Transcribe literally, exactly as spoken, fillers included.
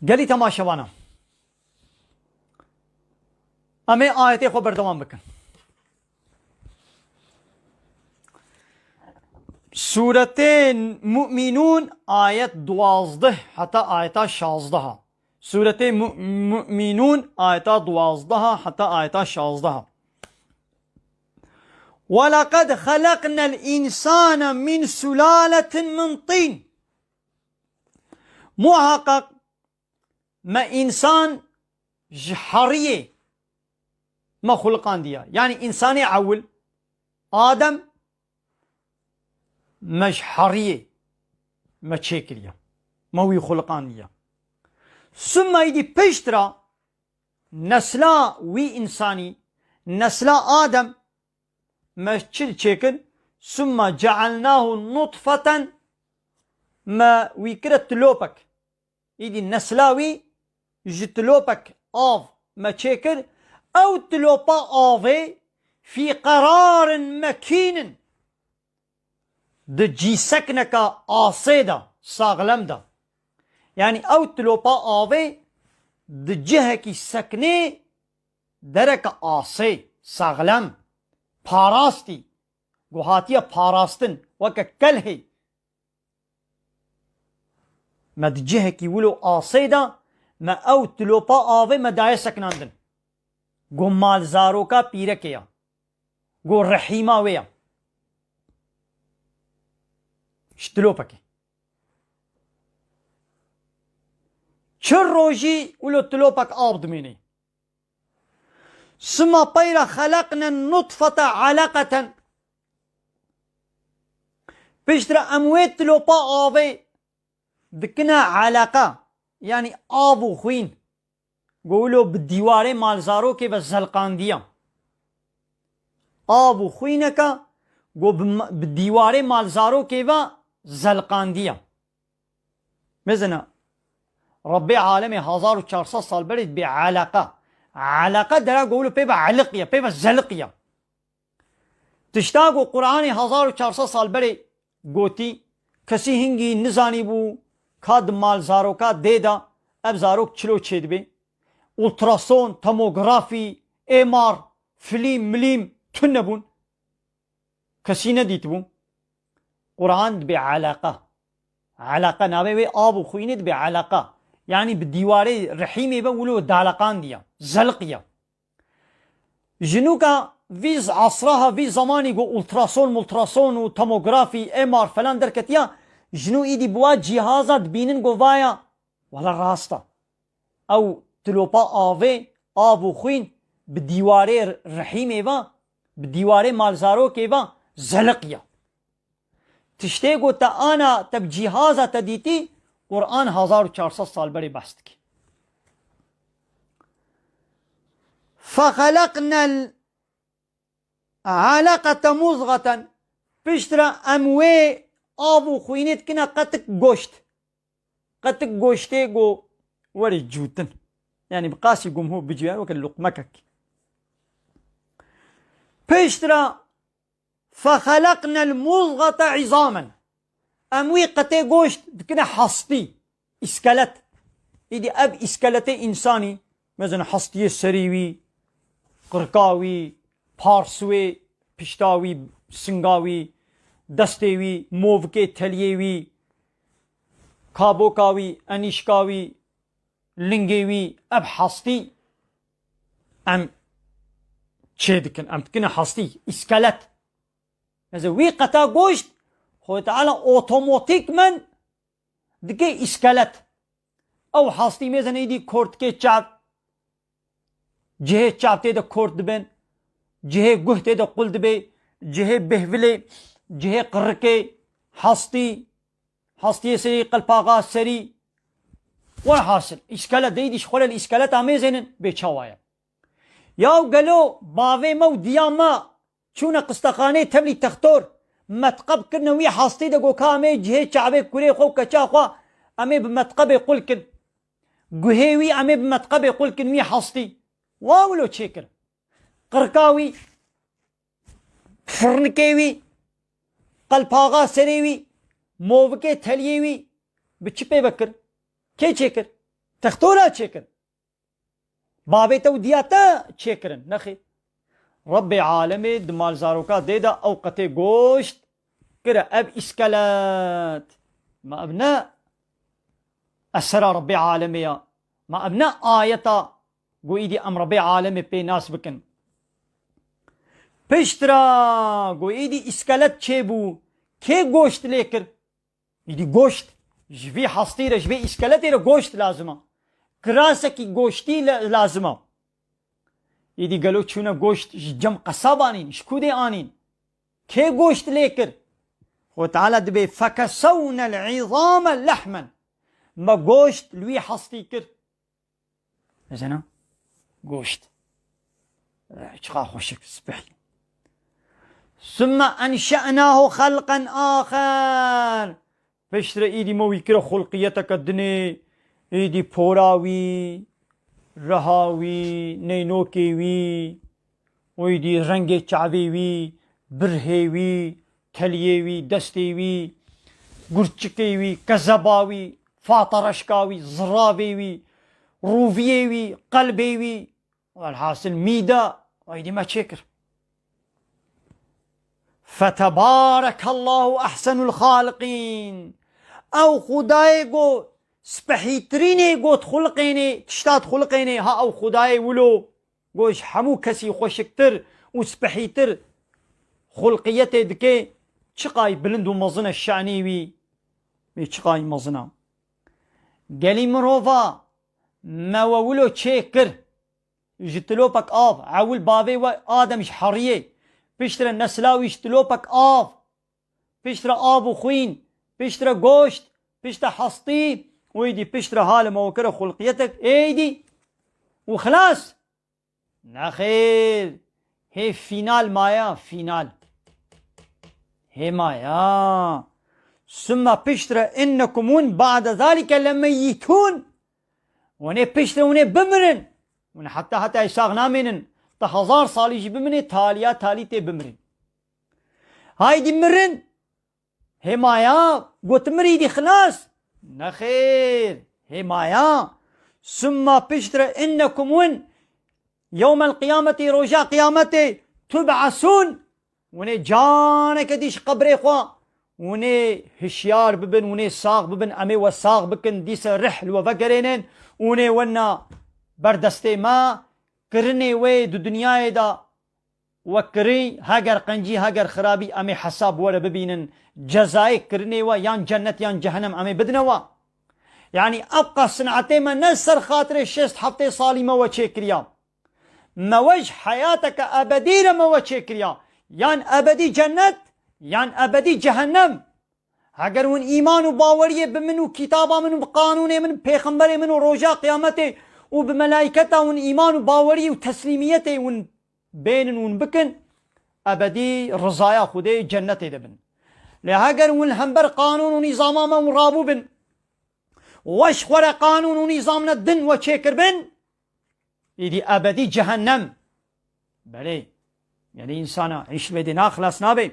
Gelî temaşevana. Em ê ayetê xwe berdewam bikin. Sûretê Mu'minûn ayet duwazdeh heta ayeta şazdeha. Sûretê Mu-, Mu'minûn ayeta duwazdeha heta ayeta şazdeha. وَلَقَدْ خَلَقْنَا الْاِنْسَانَ مِنْ سُلَالَةٍ مِنْ طِينٍ. Muhakkak me însan ji heriyê me xuliqandiye. Yanî însanê ewil, Adem, me ji heriyê me çêkiriye. Me wî xuliqandiye. Summa îdî pişt re nesla wî însanî, nesla Adem, me çi çêkir? Summa cealnahu nutfeten, me wî kire tilopek. Îdî nesla wî ji tilopek av me çêkir. Ew tilopa avê fî qerarin mekînin. Di cîsekneka asê de, saxlem de. Yanî ew tilopa avê di cihekî seknê dereke asê, saxlem, parastî, ku hatiye parastin, weke kelhê. Me di cihekî wilo asê de, me ew tilopa avê me daye seknandin. Go malzaroka pîrekê ya. Go rehîma wê ya. Ji tilopekê. Çi rojî wilo tilopek av dimînê. Sima peyra xeleqne nutfete eleqeten. Piştre em wê tilopa avê dikine eleqe, yanî av û xwîn. Go wilo bi dîwarê malzarokê ve zelqandiya. Av û xwîneke go bi ma-, bi dîwarê malzarokê ve zelqandiya. Mezina, Rebbê alemê hezar û çar sed sal berê dibê eleqe. Eleqe dera go wilo pê ve eliqiye, pê ve zeliqiye. Tişta ku Qur'anê hezar û çar sed sal berê gotî, kesî hingî nizanîbû ka di mal zaroka dê de ev zarok çilo çêdibê. Ultrason, tomografî, M R, filîm, milîm tune bûn. Kesî nedîtibû. Qur'an dibê eleqe. Eleqe navê wê av û xwînê dibê eleqe. Yanî bi dîwarê rehîmê ve wilo daleqandiya, zeliqiya. Ji nûka vî z-, asra ha vî zamanî ku ultrason, multrason û tomografî, M R falan derketiya, ji nû îdî bi wa cîhaza dibînin ku vaya, wela rast e. Ew tilopa avê, av û xwîn bi dîwarê r-, rehîmê ve, bi dîwarê malzarokê ve zeliqiya. Tiştê ku te ana te bi cîhaza te dîtî, Qur'an hezar û çar sed sal berê behs dike. Fexeleqnel eleqete muzgeten. Piştre em wê av û xwînê dikine qetik goşt. Qetik goştê ku werê cûtin. Yanî bi qasî gumhû bicûye weke luqmekek. Piştre فَخَلَقْنَا الْمُضْغَةَ عِظَامًا. Em wî qetê goşt dikine hestî, îskelet. Îdî ev îskeletê însanî, mezin hestiyê serî wî, qirka wî, pars wê, pişta wî, singa wî, destê wî, movikê teliyê wî, kaboka wî, enîşka wî, lingê wî, ev hestî em çê dikin, em dikine hestî, îskelet. Ez ê wî qeta goşt, Xwedê Teala otomatîkmen dike îskelet. Ew hestî mêzin êdî kort dike çav. Cihê çav tê de kort dibin. Cihê guh tê de qul dibe. Cihê bêhvilê, cihê qirikê, hestî, hestiyê serî, qelpaxa serî. Welhasil, îskelet de êdî ji xwe re li îskeleta mêzênin bê çawa ye. Yaw gelo bavê me û diya me çûne qistexaneyê tevlî textor, metqeb kirine wî hestî de got ka em ê cihê çavê kurê xwe û keça xwe em ê bi metqebê qul kin. Guhê wî em ê bi metqebê qul kin wî hestî. Wa wilo çêkir. Qirka wî, firnikê wî, qelpaxa serê wî, movikê teliyê wî bi çi pê ve kir? Kê çêkir? Textora çêkir. Babê te û diya te çêkirin. Nexê. Rebbê alemê di malzaroka dê de ew qetê goşt kire. Ev îskelet. Ma ev ne esera Rebbê alemê ya. Ma ev ne ayeta ku îdî em Rebbê alemê pê nas bikin. Piştre ku îdî îskelet çêbû, kê goşt lê kir? Îdî goşt, ji vî hestî re, ji vî îskeletê re goşt lazim e. Kirasekî goştî le-, lazim e. Îdî gelo çûne goşt ji cem qesab anîn, ji ku dê anîn? Kê goşt lê kir? Xwe Teala dibê, "Fekesewne l-izame lehmen." Me goşt li wî hestî kir. Mezena? Goşt. Eh, çiqa xweşik, spehî. Sümme enşe'nahu xelqen axer. Piştre îdî me wî kire xulqiyeteke dinê, îdî pora wî, reha wî, neynokê wî, û îdî rengê çavê wî, birhê wî, keliyê wî, destê wî, gurçikê wî, kezeba wî, fatereşka wî, ziravê wî, rûviyê wî, qelbê wî, welhasil mîda, û îdî me çêkir. Fetebarekallahu ehsenul xaliqîn. Ew Xwedayê got, spehîtirînê got xulqênê, tişta dixulqênê, ha ew Xwedayê wilo got ji hemû kesî xweşiktir û spehîtir xulqiyetê dike, çiqay bilind û mezin e şanî wî, wî çiqay mezin e. Gelî mirova me we wilo çê kir, ji tilopek av, ewil bavê we Adem ji heriyê, piştre nesla wî ji tilopek av, piştre av û xwîn, piştre goşt, piştre hestî, û îdî piştre hale me we kire xulqiyetek êdî û xilas. Nexêr, hê fînal maya, fînal. Hê maya. Sümme piştre innekum hûn ba'de zalike lemeyitûn. Hûn ê piştre hûn ê bimirin. Hûn heta heta ê sax namênin. Te hezar salî jî biminê, taliya talî tê bimirin. Haydî mirin. Hê maya, got mirî dî xilas. Nexêr. Hê maya. Summa piştre innekum hûn yewmel qiyameti, roja qiyametê, tub'asûn. Hûn ê caneke dî ji qebrê xwe, hûn ê hişyar bibin, hûn ê sax bibin, em ê we sax bikin, dîse rih li we vegerênin, hûn ê wena ber destê me, kirinê wê di dinyayê de we kirî, heger qencî, heger xirabî, em ê hesab were bibînin, cezayê kirinê we yan cennet yan cehennem em ê bidine we. Yanî ev qas sinetê me ne ser xatirê şêst heftê salî me we çêkiriya. Me we ji heyateke ebedî re me we çêkiriya. Yan ebedî cennet, yan ebedî cehennem. Heger hûn îman û baweriyê bi min û kitaba min û bi qanûnê min, pêxemberê min û roja qiyametê û bi melayketa hûn îman û baweriyê û teslîmiyetê hûn bênin hûn bikin, ebedî rizaya Xwedê cennetê de bin. Lê heger hûn li hember qanûn û nîzama me hûn rabû bin, weş xwe re qanûn û nîzamine din we çêkirbin, îdî ebedî cehennem. Belê. Yanî însana îş vê dê naxilas nabe.